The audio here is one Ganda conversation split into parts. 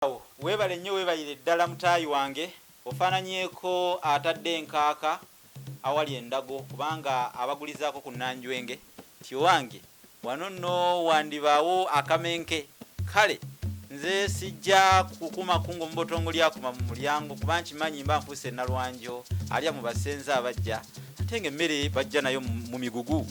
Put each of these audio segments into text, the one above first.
Awo weebale nnyo weebalire ddala mutaayi wange ofaananyeeko atadde enkaaka awali endago kubanga abagulizaako ku nnanjwenge nti owange wano nno wandibaawo akamenke kale nze sijja kukuma kungo mu botongo lyakuma mu mulyango kuba nkimanyi mba nfuuse nalwanjo alya mu basenze abajja ate nga emmere bajja nayo mu migugu.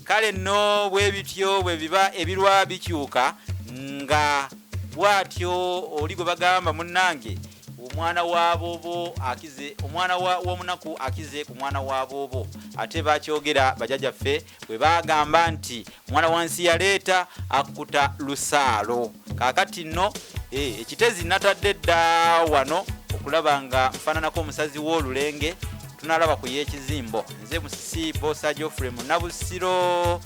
Kale nno bwe bityo bwe biba ebirwa bikyuka nga bwatyo oli gwe bagamba munnange omwana wa boobo akize omwana w'omunaku akize ku mwana wa boobo ate bakyogera bajajaffe bwe bagamba nti omwana wa nsi yaleeta akkuta lusaalo. Kaakati nno ekitezi natadde dda wano okulaba nga nfaananako omusazi w'olulenge tunalaba ku y'ekizimbo. Nze Musisi Bbosa Geoffrey Munnabusiro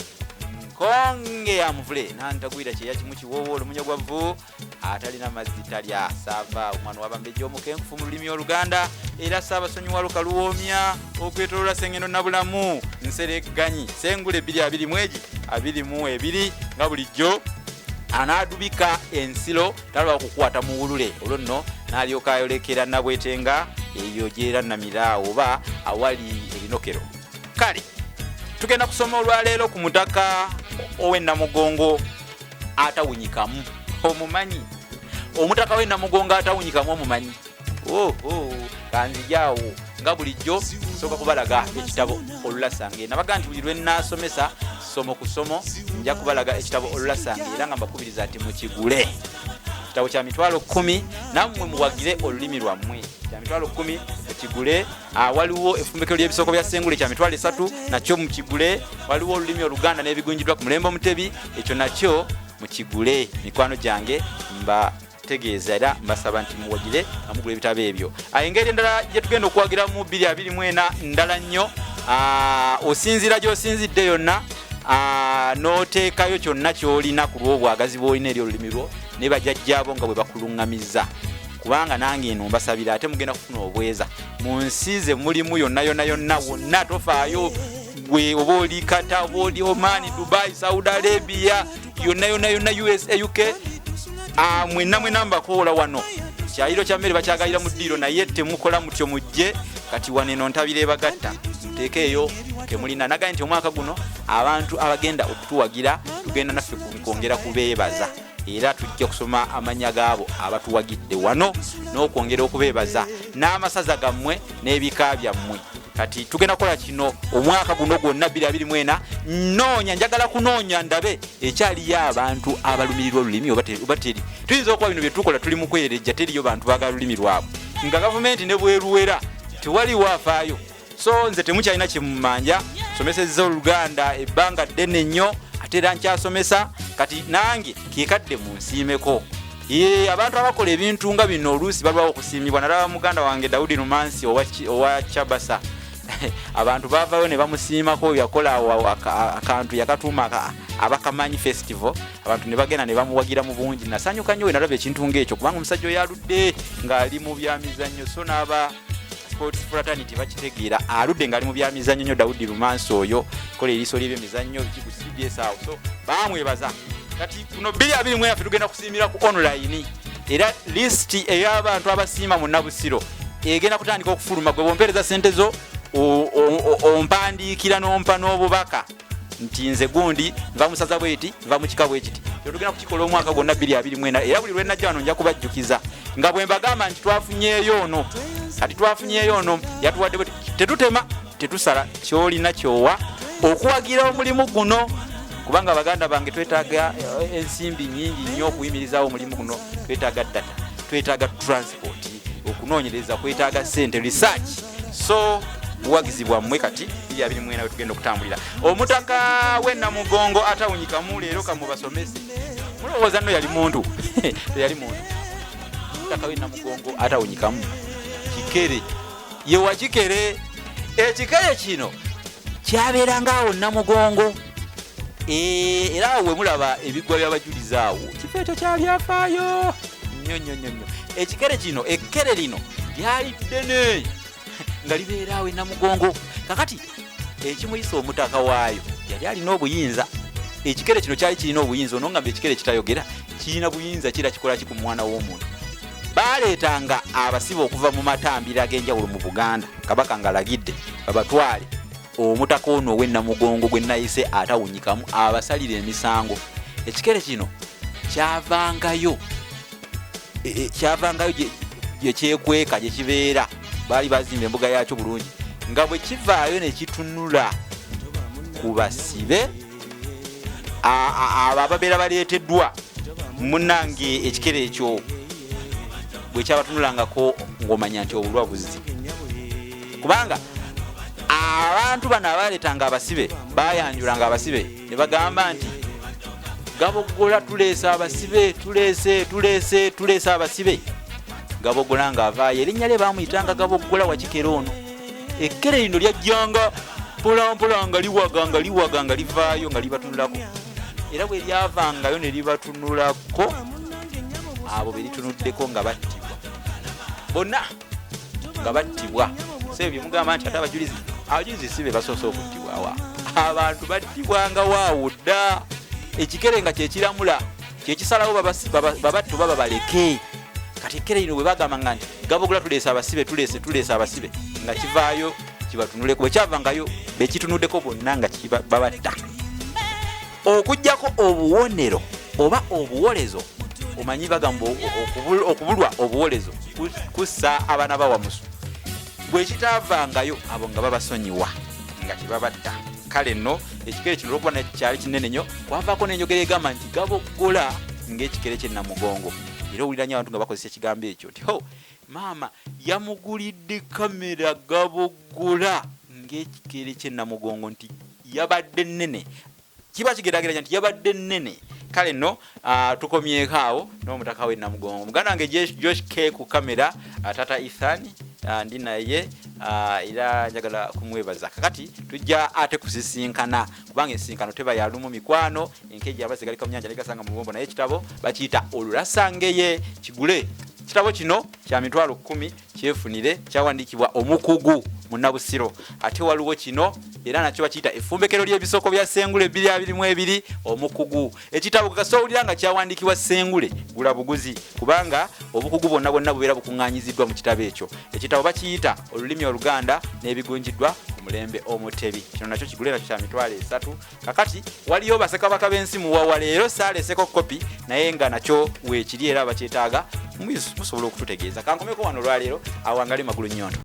Nkonge ya muvule nantagwira kyeya kimu kiwoowo olumunya gwa vvu atalina mazzi talya saava omwana w'abambejja omukenkufu mu lulimi Oluganda era Ssaabasonyiwa Lukaluwoomya okwetoloola Ssengendo Nabulamu Nseregganyi Ssengule bbiri abiri mu egi abiri mu ebiri nga bulijjo anaadubika ensilo talwa kukwata muwulule olwo nno n'alyoka ayolekera Nabwetenga eyo gyerannamira oba awali ebinokero. Kale tugenda kusoma olwaleero ku mutaka ow'e Namugongo atawunyikamu. Omumanyi omutaka w'e Namugongo atawunyikamu omumanyi? Oho, kanzijaawo nga bulijjo nsooka kubalaga ekitabo Olulasange. Nabaga nti buli lwe nnaasomesa ssomo ku ssomo nja kubalaga ekitabo Olulasange era nga mbakubiriza nti mukigule. Kitabo kya 100,000 nammwe muwagire olulimi lwammwe. Kya 100,000 mukigule. Waliwo effumbikiro ly'ebisoko bya Ssengule kya 30,000 nakyo mukigule. Waliwo olulimi Oluganda n'ebigunjiddwa ku mulembe Omutebi, ekyo nakyo mukigule. Mikwano gyange mbategeeza era mbasaba nti muwagire nga mugula ebitabo ebyo. Engeri endala gye tugenda okuwagiramu bbiri abiri mu ena ndala nnyo. Osinziira gy'osinzidde yonna, n'oteekayo kyonna ky'olina ku lw'obwagazi bw'olina eri olulimi lwo ne bajajjaabo nga bwe bakuluŋŋamizza. Kubanga nange eno mbasabira ate mugenda kufuna obweza mu nsi ze mulimu yonna yonna yonna wonna tofaayo gwe oba oli Qatar oba oli Oman, Dubai, Saudi Arabia, yonna yonna yonna, USA, UK, mwenna mwenna mbakoola wano. Kyayiro kya mmere bakyagalira mu ddiiro naye temukola mutyo mujje kati wano eno ntabira ebagatta muteekeeyo kemulina. Nagambye nti omwaka guno abantu abagenda okutuwagira tugenda naffe kwongera kubeebaza era tujja kusoma amannya gaabo abatuwagidde wano n'okwongera okubeebaza n'amasaza gammwe n'ebika byammwe. Kati tugenda kukola kino omwaka guno gwonna bbiri abiri mu ena. Nnoonya, njagala kunoonya ndabe ekyaliyo abantu abalumirirwa olulimi oba teri. Tuyinza okuba bino bye tukola tuli mu kwerejja, teriyo bantu baagala lulimi lwabwe nga gavumenti ne bweruwera tewaliwo afaayo. So nze temukyalina kye mumanja, nsomesezza Oluganda ebbanga ddene nnyo ate era nkyasomesa, kati nange kekadde munsiimeko. Abantu abakola ebintu nga bino oluusi balwawo okusiimibwa. Nalaba muganda wange Daudi Lumansi owa Chabasa, abantu baavayo ne bamusiimako yakola akantu yakatuuma Abakamanyi Festival, abantu ne bagenda ne bamuwagira mu bungi. Nasanyuka nnyo we nalaba ekintu ng'ekyo kubanga omusajja oyo aludde ng'ali mu byamizannyo, so n'aba sports fraternity bakitegeera aludde ng'ali mu byamizannyo nnyo. Daudi Lumansi oyo kola eriiso ly'ebyemizannyo ku CBS awo, so bamwebaza. Kati kuno bbiri abiri mu yaffe tugenda kusiimira ku online era lisiti ey'abantu abasiima mu Nabusiro egenda kutandika okufuluma. Gwe bw'ompeereza ssente zo ompandiikira n'ompa n'obubaka nti nze gundi nva musaza bweti nva mu kika bwekiti. Kyo tugenda kukikola omwaka gwonna bbiri abiri mu ena era buli lwe najja wano nja kubajjukiza nga bwe mbagamba nti twafunyeeyo ono, kati twafunyeeyo ono yatuwadde bwe tetutema tetusala ky'olina kyowa okuwagira omulimu guno, kubanga baganda bange twetaaga ensimbi nyingi nnyo okuyimirizaawo omulimu guno. Twetaaga data, twetaaga transport, okunoonyereza kwetaaga ssente, research, so buwagizi bwammwe. Kati bbiri abiri mu ena we tugenda okutambulira. Omutaka w'e Namugongo atawunyikamu leero kamubasomese. Mulowooza nno yali muntu? Teyali muntu. Omutaka w'e Namugongo atawunyikamu kikere ye wa kikere. Ekikere kino kyabeeranga awo Namugongo, era awo we mulaba ebiggwa by'abajulizi awo, kifo ekyo kyabyafaayo nnyo nnyo nnyo nnyo. Ekikere kino, ekkere lino lyali ddene nga libeera awo e Namugongo. Kakati ekimuyisa omutaka waayo yali alina obuyinza. Ekikere kino kyali kirina obuyinza. Ono ngamba ekikere kitayogera Kirina buyinza ki era kikola ki ku mwana w'omuntu? Baaleetanga abasibe okuva mu matambiro ag'enjawulo mu Buganda, Kabaka ng'alagidde babatwale. Omutaka ono ow'e Namugongo gwe nayise atawunyikamu abasalira emisango. Ekikere kino kyavangayo kyavangayo gye kyekweka gye kibeera. Baali bazimba embuga yaakyo bulungi, nga bwe kivaayo ne kitunula ku basibe abo ababeera baleeteddwa. Munnange, ekikere ekyo bwe kyabatunulangako ng'omanya nti obulwa buzzi, kubanga abantu bano abaleetanga abasibe bayanjulanga abasibe ne bagamba nti gaboggola tuleese abasibe, tuleese, tuleese, tuleese abasibe. Gaboggola ng'avaayo, erinnya lye bamuyitanga Gaboggola wakikere ono. Ekkere lino lyajjanga mpolampola nga liwaga, nga liwaga, nga livaayo, nga libatunulako. Era bwe lyavangayo ne libatunulako, abo be litunuddeko nga battibwa bonna, nga battibwa. So ebyo mugamba nti ate abajulizi, abajulizi si be basoose okuttibwawa. Abantu battibwanga waawo dda. Ekikere nga kyekiramula, kyekisalawo babatte oba babaleke. Kati ekkere lino bwe bagambanga nti gaboggola tuleese abasibe, tuleese, tuleese abasibe, nga kivaayo kibatunuleko. Bwe kyavangayo bekitunuddeko bonna nga babatta, okugjako obuwonero oba obuwolezo. Omanyi bagamba okubulwa obuwolezo kussa abaana bawamusu. Bwe kitaavangayo, abo nga babasonyiwa, nga tebabatta. Kale nno ekikere kino olwokuba kyali kinene nnyo, kwavaako n'enjogera egamba nti gaboggola ng'ekikere ky'e Namugongo. Era owulira nnyo abantu nga bakozesa ekigambo ekyo nti ho maama yamugulidde kamera gaboggola ng'ekikere ky'e Namugongo, nti yabadde nnene. Kiba kigerageranya nti yabadde nnene. Kale nno tukomyeko awo n'omutaka w'e Namugongo, muganda wange Josh K ku kamera, tata Ethan, ndi naye, era njagala kumwebaza. Kakati tujja ate kusisinkana, kubanga ensisinkano teba yalumu mikwano. Enkeji amazzi galika mu nyanja negasanga mu luwombo. Naye ekitabo bakiyita Olulasangeye, kigule. Kitabo kino kya 100,000, kyefunire. Kyawandiikibwa omukugu Munnabusiro. Ate waliwo kino era nakyo bakiyita Effumbekero ly'Ebisoko bya Sengule 2022, omukugu. Ekitabo kasita owulira nga kyawandiikibwa Sengule, gula buguzi, kubanga obukugu bwonna bwonna bubeera bukuŋŋaanyiziddwa mu kitabo ekyo. Ekitabo bakiyita Olulimi Oluganda n'Ebigunjiddwa ku Mulembe Omutebi. Kino nakyo kigule, nakyo kya 30,000. Kakati waliyo Bassekabaka b'Ensi Muwawa. Leero saaleseko kopi, naye nga nakyo weekiri, era abakyetaaga musobola okututegeeza. Kankomeko wano olwaleero. Awangali magulu nyondo.